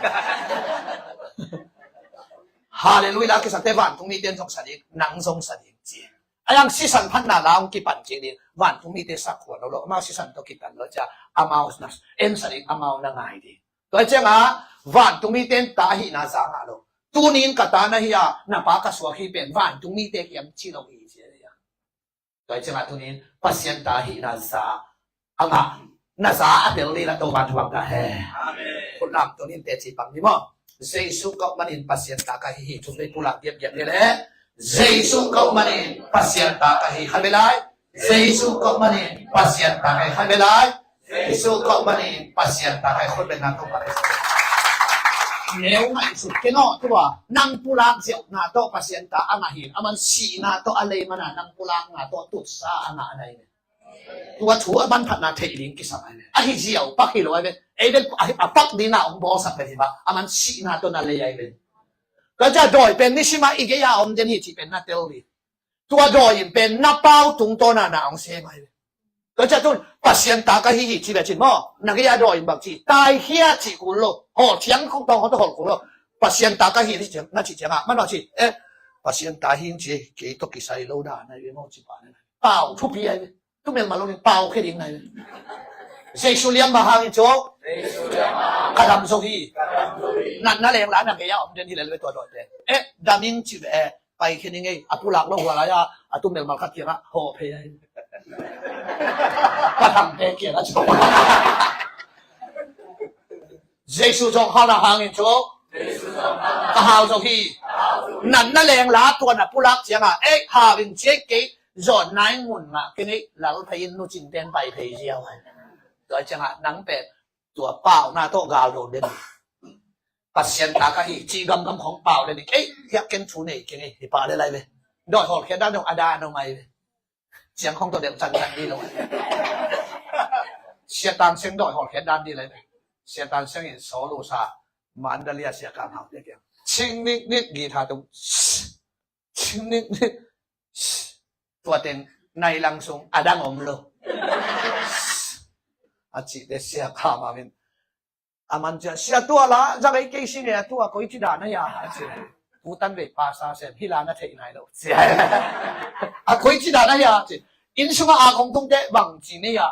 Halleluiah la kisakte vantungmite in zong sa ding, nang zong sa ding ci. A yang sisan phatna la ong kipan kik ding, vantungmite sak khuan lo lo, amau sisan tawh kitan lo cia, amau na en sa ding, amau na ngai ding. Tua ciangah vantungmite in ta hihna za ngah lo. Tunin ka ta na hi a, na pa ka suak hi pen vantungmite kiang ci lo hi ci a. Tua ciangah tunin Pasian ta hihna za a ngah, na za a tel ding a Topa thupha ta hen. Amen. Khut lam tunin teci pang ni maw? Jesu ka uh manin Pasian ta ka hi hi, thum vei pulak giapgiap ni le. Jesu ka uh manin Pasian ta ka hi, khat vei lai. Jesu ka uh manin Pasian ta ka hi, khat vei lai. Jesu ka uh manin Pasian ta ka hi, khut beng na Topa ka hi. Neu ngaihsut kei naw tua, nang pulak ziauhna tawh Pasian ta a ngah hi, a man sihna tawh a lei mana nang pulakna tawh tutsa a ngah na hi. Tua thu a manphatna theih ding kisam ahi ve. Ahi ziau pak hi lo ahi ve. Ei ven a pak dingna ong bawlsak ve hi ba, a man sihna tawh na lei ahi ve. Tua cia dawi pen nisima i gei a om den hi cih pen na tel ding. Tua dawi in pen na pau tungtawna na ong sem ahi ve. Tua ciang tun Pasian ta ka hi hi ci ve cin maw, na gei a dawi in bang ci, taikhia cih kul lo, hawl ciang khong tawng hawl tawh hawl kul lo. Pasian ta ka hi hi ci ciang, na cih ciangah man bang ci, eh, Pasian ta hi ing ci, kei tawh kisai lo dan ahi ve maw ci pah na. Pau thupi ahi ve. Tu melmal lo ding pau khia ding na ahi ve. Jesu liam mah hangin cu ka dam zo hi. Natna leng la na gei a om den hi lel ve tua dawi pen. Eh, dam ing ci ve, eh, pai khia ning ei, a pulak lo hua lai-a a tu melmal khat kiangah hawh phei ahi. Ka thangte kiangah cu. Jesu zawnghalna hangin cu ka hau zo hi. Natna leng la tua na pulak ciangah, eh, hau in ciai kei, zawnna in mun ngah kei ning ei, lal phei in nu cingten pai phei ziau ahi. Tua ciangah nang pen tua pauhna tawh gal dawn den. Pasian ta ka hi cih gamgam khong pau le ning ei, hiah ken thu nei keng ei, hi pah le lai ve. Dawi hawlkhia dan dong a dan dong ahi ve. Ciang khong tawh deuh cancan dih lo. Sia Tan Seng dawi hawlkhia dan dih lai ve. Sia Tan Seng in solo sa, Mandalay a sia Kam Hau te kiang. Ching nik nik guitar tung. Ching nik nik. Tua teng nai lang sung a dang om lo. A cihte sia Kam Hau in a man cia, sia tua la, zak ei kei si nge a tua koi ci dan a hia, a ci. Pu Tan Vei pa sa sem, hi la na theih nai lo, ci. A koi ci dan a hia, ci. Inn sungah a kong tung teh bang ci ni hia.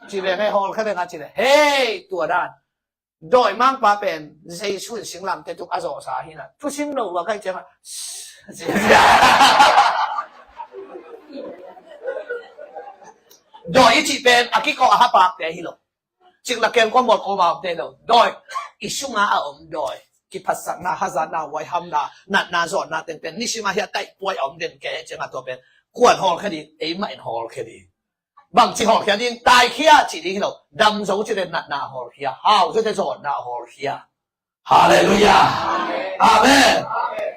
Ci ve nge hawl kha ve nga ci le. Hei, tua dan. Dawimangpa pen, Jesu in singlamteh tuk a zawhsa hi na. Thusim lo va kai ciangah. Dawi i cih pen, a kikawh a hapakte hi lo. Cik la keng kua mual kua mau te lo. Dawi. I sunga a om dawi. Kiphatsakna, hazatna, huaihamna, natna, zawnna teng pen. Nisima hi a taih puai a om den ke cianga tua pen. Kuan hawl khe ding, eimah in hawl khe ding. Bang ci hawl khia ding, taikhia ci ding hi lo. Dam zo ci den natna hawl khia. Hau zo te zawnna hawl khia. Halleluiah. Amen.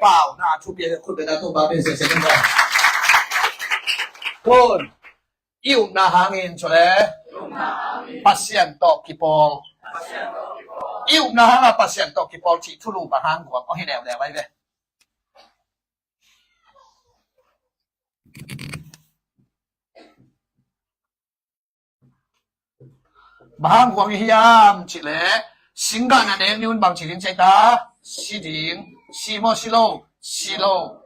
Pauhna thupi a khut bena tu ba ben se se. Kun. I upna hangin cu le Pasian tawh kipawl. I upna hanga Pasian tawh kipawl cih thulu bang hang guang aw hi leuleu ai ve. Bang hang guang i hiam cih leh singgah na nek ni un bang ci ding cei ta, si ding, si maw si lo, si lo.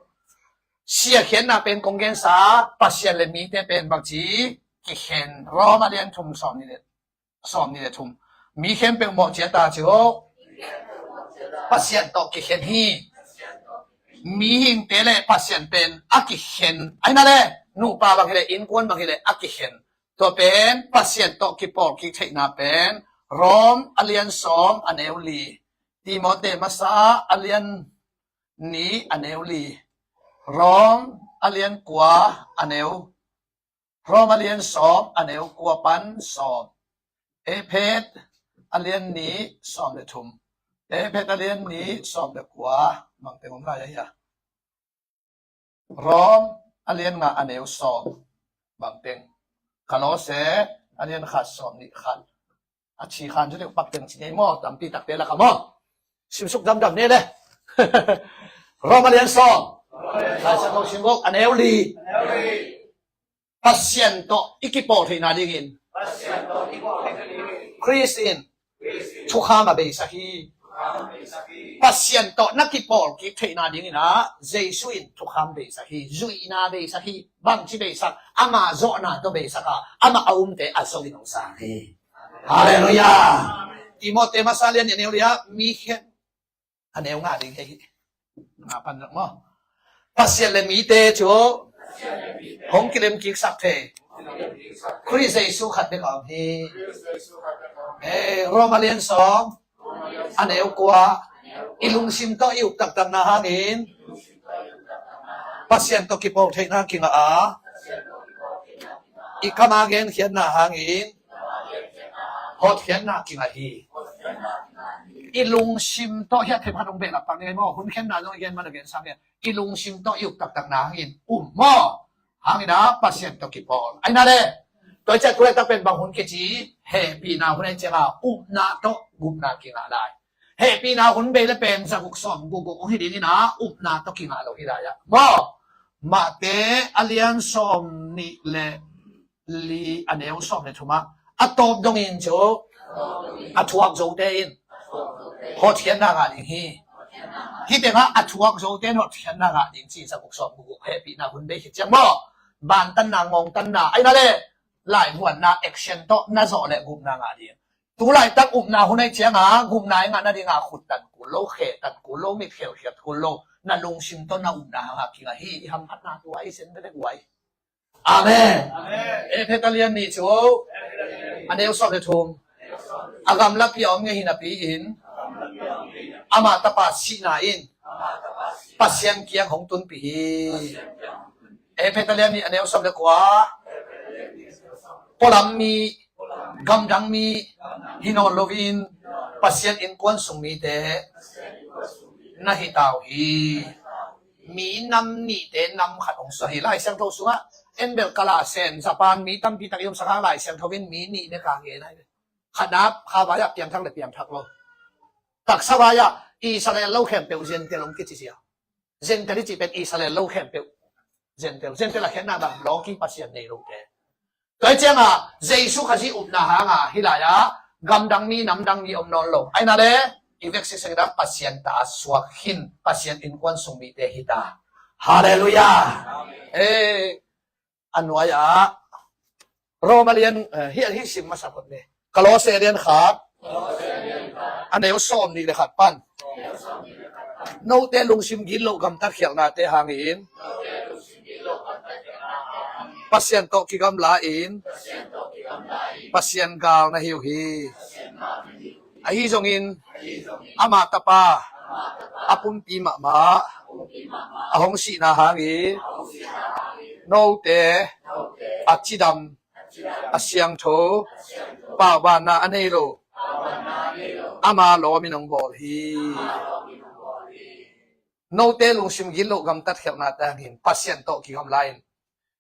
Sia khiatna pen kong gensa, Pasian le mite pen bangci kikhen. Rom a lian thum sawm nih le, sawm nih le thum. Mi khempeuh mawh ciata ci ho. Pasian tawh kikhen hi. Mihingte le Pasian pen a kikhen. Aina le nupa bang hi le innkuan bang hi le a kikhen. Tua pen Pasian tawh kipawl kik theihna pen Rom a lian sawm a neu li. Timote masa a lian nih a neu li. Rom a lian kua a neu. Rom a lian sawm a neu kua pan sawm. Efet a lian nih sawm le thum. Efet a lian nih sawm le kua. Bangteng om lai ahi a. Rom a lian nga a neu sawm. Bangteng. Kolose a lian khat sawm nih khat. A ci khan cu deuh pak teng ci ngei maw, tampi takte laka maw. Simsuk damdam ne le. Rom a lian sawm. Laisa ko sim bawk a neu li. Pasian tawh i kipawl theihna dingin Khrist in thukham a beisak hi. Pasian tawh na kipawl kik theihna dingin ah Jesu in thukham beisak hi. Zuihna beisak hi. Bangci beisak? Ama zawhna tawh beisak a, ama a umte a zo in hong sang hi. Halleluiah. Timote masa lian nih a neu li ah mi khen a neu nga ding hi. Nga pan rak maw? Pasian le mite cu hong kilem kiksak thei Khrist Jesu khat bek a om hi. Eh, Rom a lian sawm a neu kua. I lungsim tawh i up taktakna hangin Pasian tawh kipawl theihna kingah a, i kam a genkhiatna hangin hotkhiatna kingah hi. I lungsim tawh hiah theih phat hong behlap pak ni ngai maw? Hun khenna zong i gen man a gen sang hiah. I lungsim tawh i up taktakna hangin um maw? Hangin ah Pasian tawh kipawl. Aina le tua i ciah tu le tak pen bang hun kici? Hehpihna hun ahi cianga upna tawh gupna kingah lai. Hehpihna hun bei le pen zaguk sawm gukguk hong hi dingin ah upna tawh kingah lo hi lai ah maw? Mahte a lian sawm nih le li a neu sawm le thum ah a tawp dongin cu a thuak zote in hotkhiatna ngah ding hi. Hih tengah a thuak zote in hotkhiatna ngah ding ci, zaguk sawm guk hehpihna hun bei khit ciang maw, bantanna, ngongtanna, aina le laivuanna, action tawh na zawh le gupna ngah ding. Tu laitak upna hun aih cianga gupna i ngah nadinga khut tan kul lo, khe tan kul lo, mit khelkhiat kul lo, na lungsim tawh na upna hanga kinga hi. I hamphatna tua i sen vek uai. Amen. Amen. Efesa lian nih cu a neu sawm le thum, a gamlapi a om ngei hinapi in amah tapa sihna in Pasian kiang hong tunpih hi. Efesa lian nih a neu sawm le kua, pualam mi, gamdang mi hi nawn loin Pasian innkuan sung mite na hi ta uh hi. Mi nam nihte nam khat hong suah hi. Lai Siangtho sungah en bel kala sen, Japan mi tampi tak i om sakah Lai Siangtho in mi nih ne ka ngen ai. Khatna kha vai-ah piangthak le piangthak lo. Taksa vai-ah Israel lo khempeuh Gentile hong kici sia. Gentile i cih pen Israel lo khempeuh. Gentile, Gentile a khiatna bang, lawki Pasian nei lote. Tua hi cianga Jesu Khazih upna hanga hih lai-ah gamdang mi, namdang mi om nawn lo. Aina le i vek siseng dah Pasian ta a suak hin, Pasian innkuan sung mite hi ta. Halleluiah. Eh, a nuai-ah Roma lian, eh, hi, hi sim masa phot ni. Kolose lian khat a neu sawm nih le khat pan, note lungsim gitloh gamtat khialhnate hangin Pasian tawh kigamla in Pasian gal na hi uh hi. Ahi zongin ama tapa a pumpi mahmah a hong sihna hangin note a cidam, a siangtho, paubanna a nei lo ama lawm in hong bawl hi. Note lungsim gitloh gamtat khialhnate hangin Pasian tawh kigamla in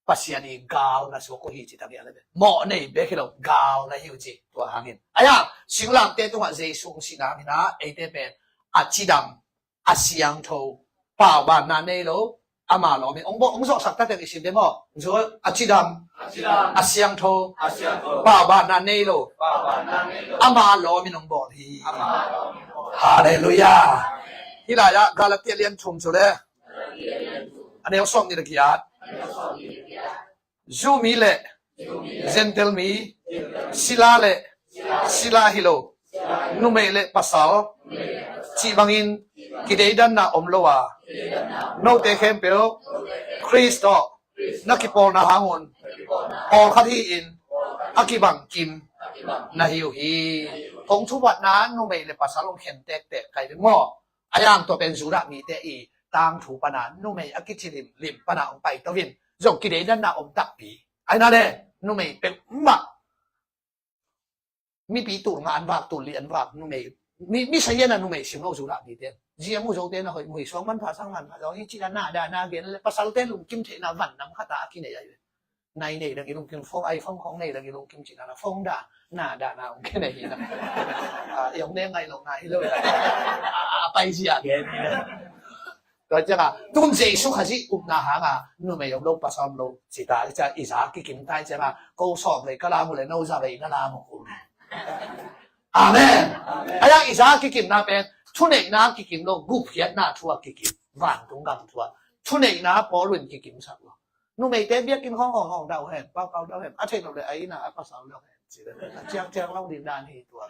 Pasian i gal na suak uh hi ci ta ngial a ve. Mawh nei bek hi lo, gal na hi uh ci. Tua hangin aia singlamte tungah Jesu hong sihna hangin a eite pen a cidam, a siangtho, paubanna nei lo ama lawm in hong bawl, hong zawhsak ta teng i sim te maw. Hong zawh a cidam, a siangtho, paubanna nei lo ama lawm in hong bawl hi. Halleluiah. Hih lai-ah Galatia lian thum cu le a neu sawm nih le giat, Jew mi le Gentile mi, sila le sila hi lo, numei le pasal cih bangin kideidanna om lo a, note khempeuh Khrist tawh na kipawlna hangun pawlkhat hi-in a kibang kim na hi uh hi. Kong thubatna numei le pasal hong khen tektek kai ve maw. A yang tua pen Judah mite i tangthu pana numei a kici limlim pana hong paito in zong kideidanna om takpi. Aina le numei peuhmah mipi tul nga an vak, tul li an vak numei. Mi, mi sayan a numei sim lo Judah mite. Ziang uh zote na hoih muhi suang manpha sang manpha zong hi cih a na dana gen le pasalte lungkim theihna van nam khata a kinei ai ve. Nai nei dang i lungkim, phone, iPhone khong nei dang i lungkim cih na phone da, na da na ong kene hi na. Ah, i ong ne ngai lo na hi lo. Ah, ah, pai zia gen hi na. Tua ciang a tun Jesu Khazih upna hang a numei om lo, pasal om lo ci ta, i ca i za kikim ta i ciang a ko sawm vei ka lam uh le no za vei na lam uh kul. Amen. Amen. A yang i za kikimna pen thuneihna kikim lo, gupkhiatna thu a kikim, vantung gam thu a thuneihna pawl un kikim sak lo. Numeite biakinn khawng hawng hawng dau hen, paupau dau hen, a theih loh le a inn ah a pasal dau hen, ci le a ciangciang lo ding dan hi tua.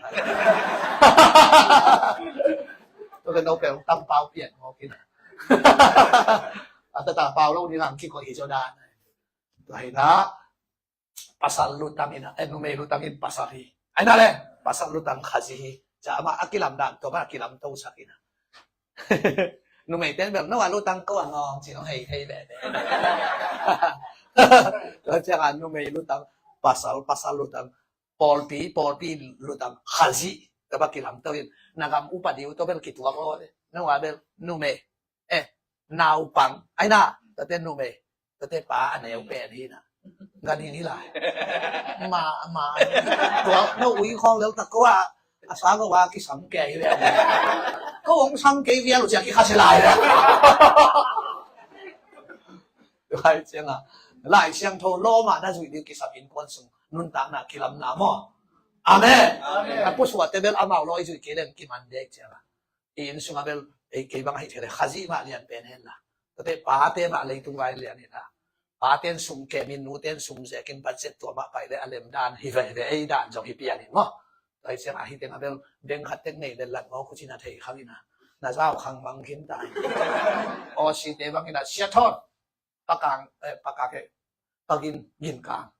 Tua kan no peuh tampau pian ngawk in. A tata pau lo ding ang kikoih hi zaw dan. Tua hi na, pasal lutang in, eh, numei lutang in pasal hi. Ai na le, pasal lutang Khazih hi. Ca amah a kilamdang tua bang a kilamto sak in. Numei ten bel no a lutang ko a ngawng ci nong hei hei ve ve. Tua ciang a numei lutang, pasal, pasal lutang, pawlpi, pawlpi lutang Khazih tua bang kilamto in. Na gam upa diu tua bel kituak lo ve. No a bel numei, eh, naupang, ai na, tua ten numei. Tate pa a neu pen hi na. Gan hin hi lai. Ma, ma. Tua no ui khawng lel tak ko a, a sa ko a kisam kei hi ve. Ko ong sam kei vial uh cia kikhase lai ve. Tua hi ciang a Lai Siangtho lawm a na zuih ding kisam innkuan sung nuntakna kilamna maw. Amen. Amen. A pusuahte bel amau law i zuih kei leng kiman dek ciang a. I inn sungah bel ei kei bang ahi thei le Khazih mah lian pen hen la. Tate pate mah leitung vai lian hi la. Paten sum kemin nuten sum zekin budget tua mah pai le a lem dan hi ve hi ve ei dan zong hi pian in maw. Tua hi ciang ahi teng a bel beng khat tek nei le lat maw khucin a thei khang in a. Na zau khang mang khin ta hi. Awsite bang in a sia thawn. Pakang, eh, pakak eh, pagin, ginkang.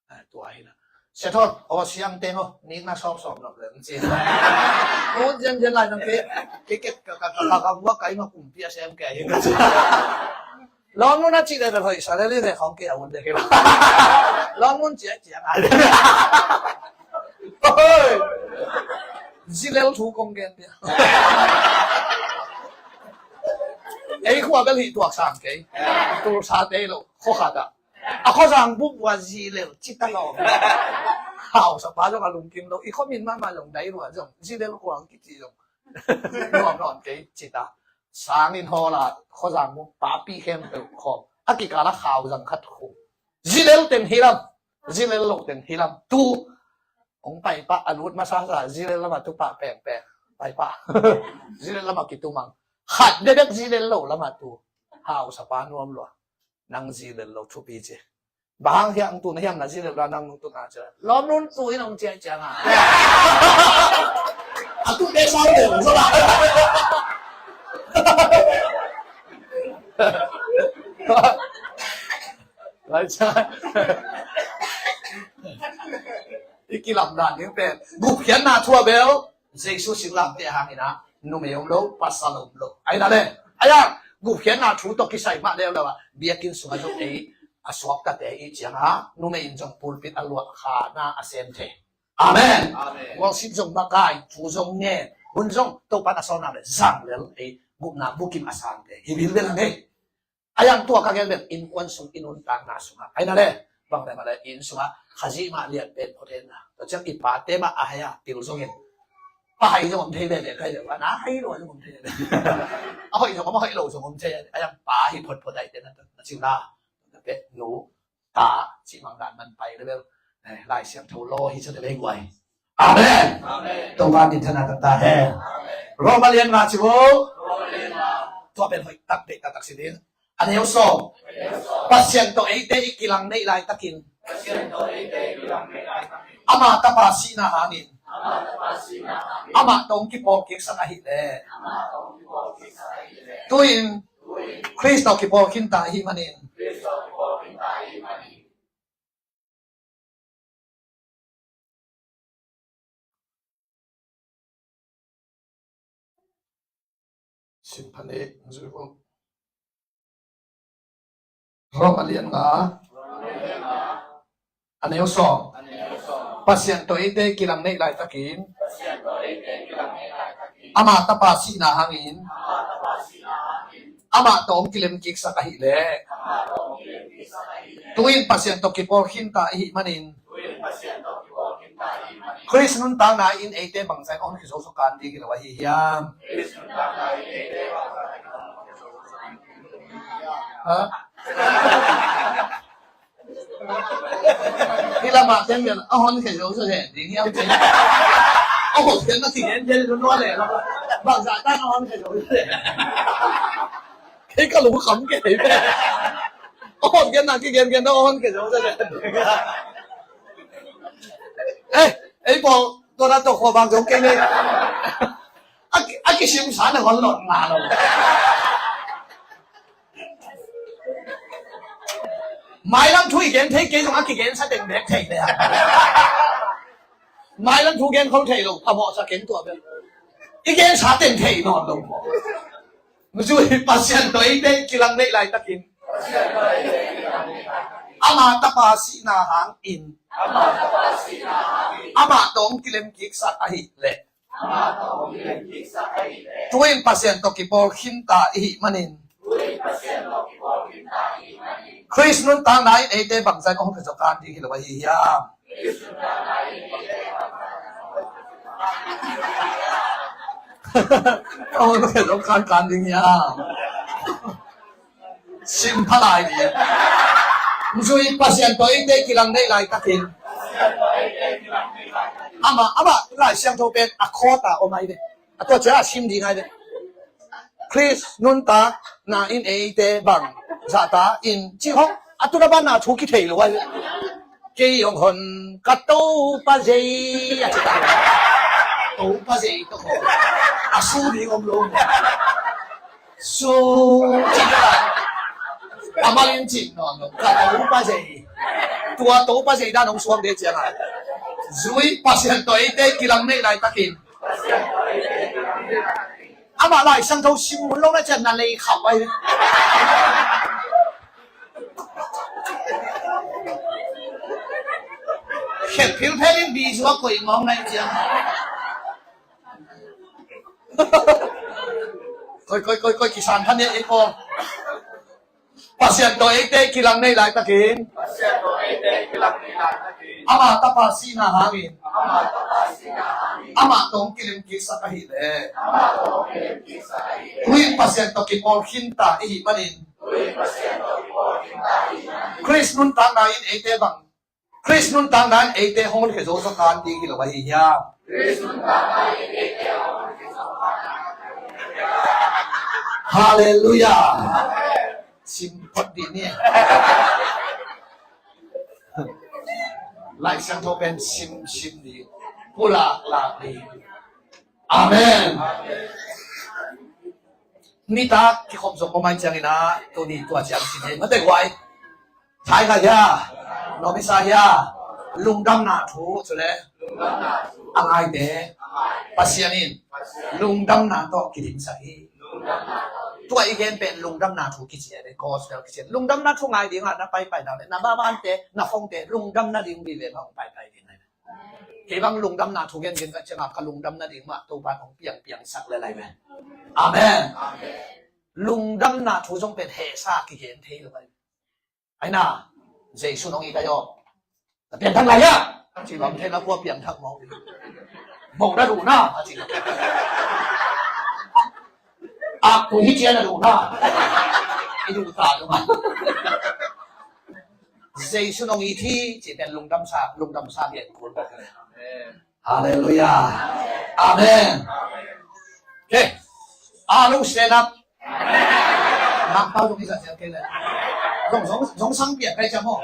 Eh, tua hi na. Sia thawn, aw siang teng aw, ning na sawm sawm lo lem ci. Aw, zian zian lai nang ke, ke ke ka ka ka ka ka ka ka ima kumpi a sem ke hi ka ci. Lawm nun a ci le le hoi sa le le le khong ke a un de ke. Lawm nun ci a ci a ngai. Oi. Zilel thu kong gen pia. Ei khua bel hi tuak sang kei. Tulsa te lo, khua khat ah. A khua zang bup bua zilel cita lo. Hau sa pa zong a lungkim lo. I khua min mama zong dai lua zong. Zilel khua ang kici zong. Nuam nuam kei cita. Sangin hawla khua zang bup papi khem peuh khawm. A kikala khau zang khat khu. Zilel ten hilam. Zilel lo ten hilam. Tu Hong paipah a lut masa sa zilel lama tu pah pengpeng. Paipah. Zilel lama kitumang. Khat bebek zilel lo lama tu. Hau sapa nuam lua. Nang zilel lo thupi ci. Bahang hiang tu na hiam na zilel la nang nung tu na ci. Lom nun tu in hong ciai ciang a. A tu te sau le hong sa la. Lai ca. I kilam dan ding pen gupkhiatna thu a bel Jesu singlamteh hangin ah numei om lo, pasal om lo. Ai na le. Ai a gupkhiatna thu tawh kisai mah leuleu ah biakinn sungah zong ei a suaktate i ciangah numei in zong pulpit a luah khana a sem thei. Amen. Amen. Worship zong makai, thu zong ngen, hun zong Topa na sawlna le zang lel ei gupna bukim a sangte hi bilbel ang ei. A yang tua ka gen bel innkuan sung i nuntakna sungah. Ai na le, bang le ma le inn sungah Khazih mah lian pen phot hen na. Tua ciang i pate mah a hai a pil zongin. Pa hai zong om thei ve ve kai ve wa na hai lo zong om thei ve. A hoih zong om, a hoih lo zong om thei. A yang pa hi phot phot ai te na na ciu na. Na pe nu ta ci mang dan man pai le bel. Eh, Lai Siangtho law hi sa te le guai. Amen. Amen. Topa min thana tak ta hen. Amen. Roma lian nga ci bo. Roma lian nga. Tua pen hoih tak deih tak tak si ding. A neu sawm. Pasian tawh eite i kilang neih laitakin. Pasian tawh eite i kilang neih laitakin. Ama tapa sihna hangin. Ama tapa sihna hangin. Amah tawh hong kipawl kiksak ahih leh. Amah tawh hong kipawl kiksak ahih leh. Tu-in. Tu-in. Khrist tawh kipawl khinta ahih manin. Khrist tawh kipawl khinta ahih manin. Sim phan ei, zui vo. Roma lian nga. A neu sawm. Pasian tawh eite kilang neih laitakin. Ama tapa sihna hangin. Amah tawh hong kilem kiksak ahih leh. Tu-in Pasian tawh kipawl khinta ihih manin. Khrist nuntakna in eite bangzah in a honkhia zozo kan ding hi lo ahi hiam? Ha? Hi lamah teng lian a honkhia zozo zen ding hiam ci. A honkhia na kigen zen lo nua le. Bangzah tan a honkhia zozo zen. Kei ka lungkham kei ve. A honkhia na kigen gen na a honkhia zozo zen. Eh, ei pawl tua na tawh khua bang zong kei nei. A ki, a kisimsa na hon lot nga lo. Mailam thu i gen thei kei zong a kigensa teng bek thei le. Mailam thu gen khol thei lo, a mawhsa keng tua bek. I gensa teng thei nawn lo. Zui Pasian tawh eite kilang neih laitakin. Ama tapa sihna hangin. Amah tawh hong kilem kiksak ahih leh. Tu-in Pasian tawh kipawl khinta ihih manin. Khrist nuntakna in eite bangzah in a honkhia zo kan ding hi lo ahi hiam? A honkhia zo kan kan ding hiam? Sim pha lai ding. Zui Pasian tawh eite kilang neih laitakin. Amah, amah Lai Siangtho pen a khawta om ahi ve. A tua ciang a sim ding ahi ve. Khrist nuntakna in eite bang zahta in cih hong a tuna banna thu kithei lo ahi ve. Kei hong hon ka Topa zei a ci ta. Topa zei tawh hong a su ding om lo. Su cih a malin cih nawn lo. Ka Topa zei. Tua Topa zei dan hong suang ding ciang a. Zui Pasian tawh eite kilang neih laitakin. Amah Lai Siangtho sim hun lo na ciang na lei khauh ahi. Khet philphelin bi zuak koih mawng na hi ciang. Koi, koi, koi, koi, kisan phan ni ei ko. Pasian tawh eite kilang neih laitakin. Pasian tawh eite kilang neih laitakin. Ama tapa sihna hangin. Ama tapa sihna hangin. Amah tawh hong kilim kiksak ahih leh. Amah tawh hong kilim kiksak ahih leh. Tuin Pasian tawh kipawl khinta ihih manin. Tuin Pasian tawh kipawl khinta ihih manin. Khrist nuntakna in eite bang. Khrist nuntakna in eite hong honkhia zo zaw kan ding hi lo ahi hiam? Halleluiah. Sim phot dih ni. Lai Siangtho pen sim, sim dih. Pulak, lak dih. Amen. Nitak kikhop zong ko mai ciangin ah, tuni tua ciang sin hei. Mate guai. Thai kha hia. Nomisa hia. Lungdamna thu, cule. A ngaite. Pasian in. Lungdamna tawh kidimsak hi. Tua i gen pen lungdamna thu kici a, gospel kici a. Lungdamna thu ngai dingah na paipai na le. Na babante, na phongte, lungdamna ding vive mah hong paipai ding. Kei bang lungdamna thu gen gen ka ciangah ka lungdamna ding mah Topa hong piang piangsak le lai ve. Amen. Lungdamna thu zong pen hehsa kigen thei lo lai ve. Aina, Jesu nong it ahi aw. Na piangthak lai hia? Ci bang thei na kua piangthak mawk. Mawk na duh na, a ci. Ak tu hi cia na duh na. I duh ta duh ma. Jesu nong it hi, ci pen lungdamsa, lungdamsa gen kul bawk. Halleluiah. Amen. Okay. A lo stand up. Mangpau zong i sa siang kei le. Zong, zong, zong sang piak kai ciam aw.